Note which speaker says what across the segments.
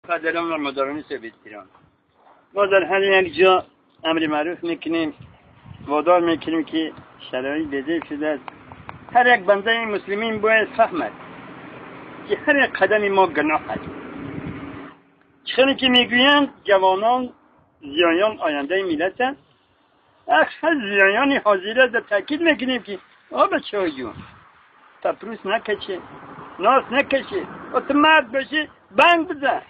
Speaker 1: پدران و مادران سویت ایران، ما در هر یک جا امر معروف میکنیم، وادار میکنیم که شرایط بده شده است. هر یک بنده مسلمین باید فهمد که هر یک قدم ما گناه است. چخیلی که میگویند جوانان زیایان آینده ملتند، اکثر زیایان حاضره در تاکید میکنیم که آ بچه جون پپروس نکشه، ناس نکشه، تو مرد باشی بنگ بزن،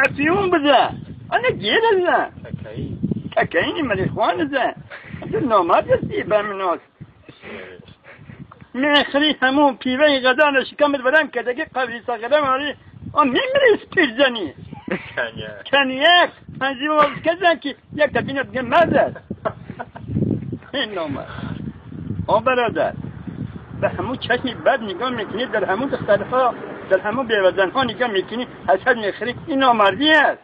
Speaker 1: افیون بزن، انا گیر بزن، ککاین مریخوان بزن، تو نامرد هستی بم ناس میخری همون پیوه غذا شکمت برم کرده که قبلی ساقره ماری آن میمیری پیرزنی کنیک پنجی باز کردن که یک تبینه دیگه مرد است. این نامرد. آ برادر به همون چشمی بد نگاه میکنی، در همون دخترها، در همون بیوزنها نگاه میکنی، حسد میخری، این نامردی است.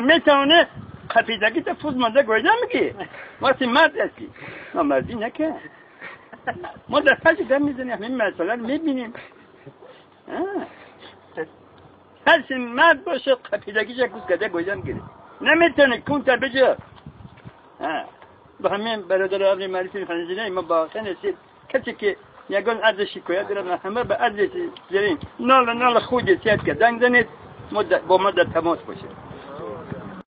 Speaker 1: میتونه قپیدگی تا فوز مانده گویده میگی وقتی مرد هستی نامردی نکن. ما در پس در میزنیم همین مسئله رو میبینیم. هر مرد باشه قپیدگیش یک گوز کده گویده میگیره، نمیتونه کون تا بجا. با همین برادر امر معروف فنزینه ما با رسید کسی که یگان عرض شکایت دارد همه به عرض زرین نال نال خود سیاد که دنگ زنید با ما در تماس باشه.